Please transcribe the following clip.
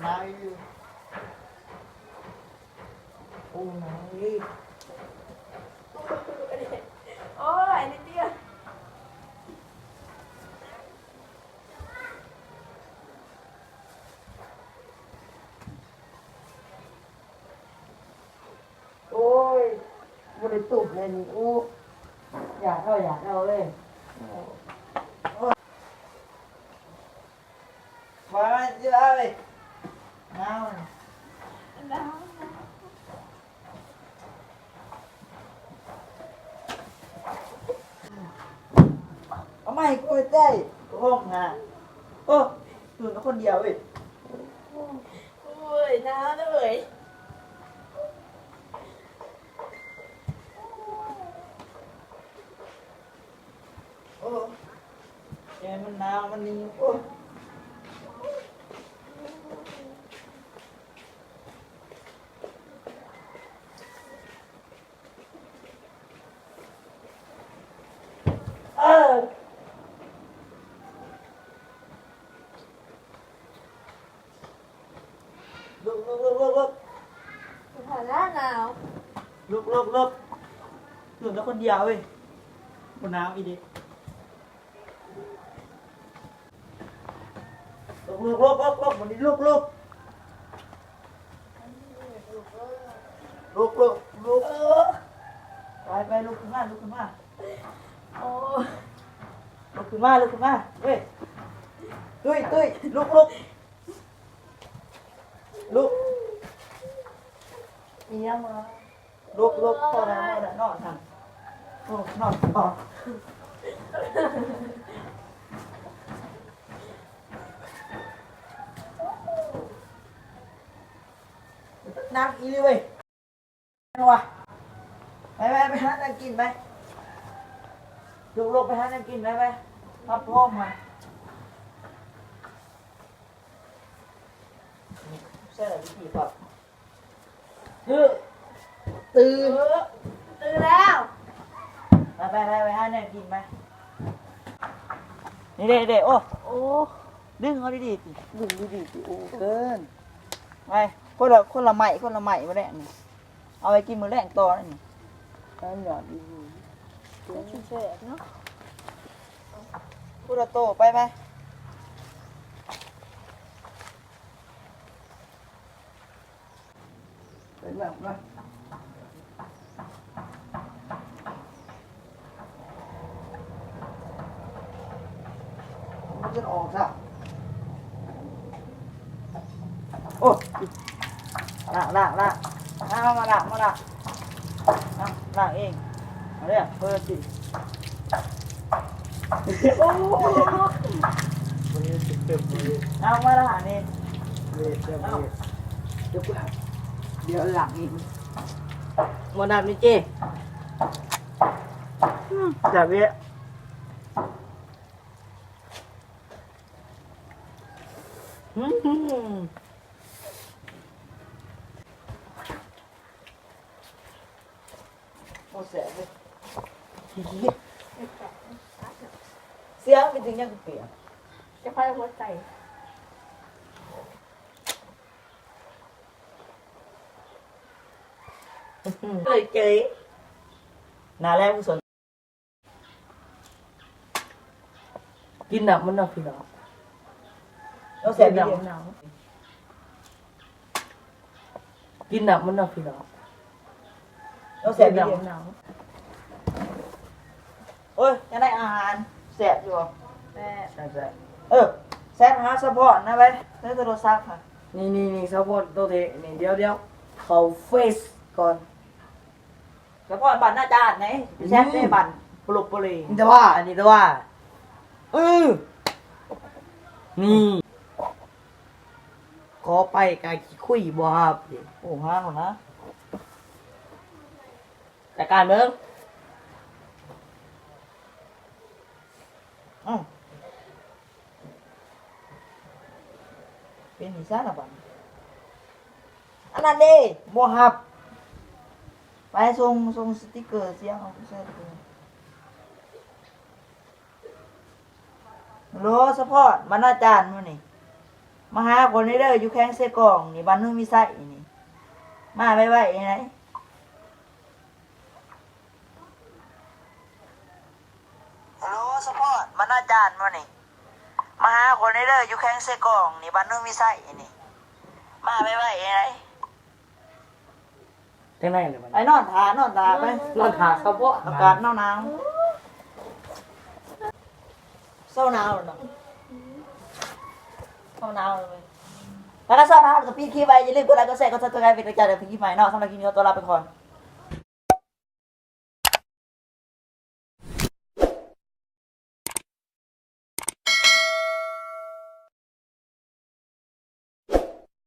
ໂອ້ຍ ໂອ້ຍ ນິດດຽວ. ໂອ້ຍ ບໍ່ໄດ້ຕຸບແລ້ວນີ້. ໂອ້ ຢາກເຂົ້າ ຢາກເຂົ້າເລີຍ. ມາ ມາ ຊິພາໄປນາວ. ເອົາມາໃຫ້ກູແດ່ ຫ້ອງນະ. ໂອ້ ຢູ່ນຳຄົນດຽວເວີຍ. ໂອ້ຍ ໜາວເດີເວີຍ. ໂອ້ ແກມັນໜາວ ມັນນີ້. ໂອ້ ເອີ ລຸກ ລຸກ ລຸກ ລຸກ ລຸກ ເຂົາໜາວ ໜາວ. ລຸກ ລຸກ ລຸກ ຢູ່ແຕ່ຄົນດຽວເວີຍ ບໍ່ໜາວອີ່ຫຼີ. ລຸກ ລຸກ ລຸກ ລຸກ ລຸກ ມັນນີ້ ລຸກ ລຸກ ລຸກ ລຸກ ລຸກ ເອີ ໄປ ໄປ ລຸກຂຶ້ນມາ ລຸກຂຶ້ນມາ. ໂອ້ ລຸກຂຶ້ນມາ ລຸກຂຶ້ນມາເວີຍ. ຕຸ້ຍ ຕຸ້ຍ ລຸກ ລຸກ ລຸກ. ອີຫຍັງວະ? ລຸກ ລຸກ ພໍແລ້ວ ພໍແລ້ວ ນອນຫັ້ນ. ໂອ້ ນອນຕໍ່. ໜັກອີ່ຫຼີເວີຍ. ວະ ໄປ ໄປ ໄປຫາແນວກິນໄປ. ລຸກ ລຸກ ໄປຫາແນວກິນໄປ ໄປ. ພັບພ້ອມມາ. ໃສ່ລະວິທີປັບ. ເອີ ຕື່ນ ເອີ ຕື່ນແລ້ວ. ໄປ ໄປ ໄປ ໄປຫາແນວກິນໄປ. ນີ້ເດ້ ເດ້ ໂອ້ ໂອ້ ດຶງເອົາດີໆ ດຶງດີໆ ໂອ້ ເກີນ. ໄປ ຄົນລະ ຄົນລະໄມ້ ຄົນລະໄມ້ ບໍ່ໄດ້ນີ້. ເອົາໄວ້ກິນມື້ແລງຕໍ່ນັ້ນນີ້. ອັນຍອດອີ່ຫຼີ ແຊບເນາະ. ຜູ້ລະໂຕ ໄປ ໄປ. ເປັນແບບນັ້ນ ມັນຈະອອກຊະ. ໂອ້ ລ້າງ ລ້າງ ລ້າງ ເອົາມາລ້າງ ມາລ້າງ ເອົາລ້າງເອງ. ເອົາເດີ ເປີດຊິ. ໂອ້ ເອົາມາລ້າງນີ້. ດຽວລ້າງເອງ. ບໍ່ນ້ຳນີ້ເຈ້ ອືມ ແຊບເດ້. ອືມ ໂອ້ ແຊບເດ້. ສຽງເປັນຫຍັງຄືປຽກ ຈະພາຫົວໃຈ ເລີຍເຈີຍ. ໜ້າແລງຜູ້ສົນ ກິນນ້ຳມັນເນາະພີ່ນ້ອງ. ເອົາແຊບຢູ່ ກິນນ້ຳມັນເນາະ ກິນນ້ຳມັນເນາະພີ່ນ້ອງ. ເອົາແຊບຢູ່ ກິນນ້ຳມັນເນາະ. ໂອ້ຍ ຈັ່ງໃດອາຫານແຊບຢູ່ບໍ່? ແຊບ ແຊບ ແຊບ. ເອີ ແຊດຫາສະພອນນະເວີຍ ໃນໂທລະສັບຫັ້ນ. ນີ້ໆໆ ສະພອນໂຕເທນີ້. ດຽວໆ ເຂົ້າເຟສກ່ອນ. ສະພອນບ້ານນາຈານເດ້ ແຊບເດ້ ອືມ ບ້ານໂປໂລໂປເລ. ນີ້ແຕ່ວ່າ ອັນນີ້ແຕ່ວ່າ ເອີ ນີ້ ຂໍໄປກະຂີ້ຄຸຍບໍ່ຮັບ. ໂອ້ ຫາໂລດນະ ຈັດການເບິ່ງ. ເອົ້າ ເປັນອີ່ຫຍັງລະບັດນີ້ ອັນນັ້ນເດ້ ບໍ່ຮັບ. ໄປສົ່ງ ສົ່ງສະຕິກເກີສຽງອອກໃສ່. ໂລ ສະພອນ ບັນນາຈານມື້ນີ້ ມາຫາຂ້ອຍແດ່ເດີ ຢູ່ແຂວງເຊກອງນີ້ ບ້ານໂນນມີໄຊນີ້ ມາໄວໆແດ່. ຮັລໂຫຼ ສະພອນ ບ້ານອາຈານບໍ່ນີ້? ມາຫາຂ້ອຍແດ່ເດີ ຢູ່ແຂວງເຊກອງນີ້ ບ້ານໂນນມີໄຊນີ້ ມາໄວໆແດ່. ຈັ່ງໃດລະບັດນີ້? ໄປນອນຖ້າ ນອນຖ້າໄປ ນອນຖ້າສະພອນ ອາກາດໜາວໆ ເຊົາໜາວແລ້ວເນາະ ເຊົາໜາວແລ້ວເວີຍ. ຖ້າເຊົາໜາວແລ້ວກໍປິດຄລິບໄວ້ ຢ່າລືມກົດໄລກົດແຊ ກົດ Subscribe ເປັນກຳລັງໃຈໃຫ້ຄລິບໃໝ່ເນາະ. ສຳລັບຄລິບນີ້ຂໍຕົວລາໄປກ່ອນ.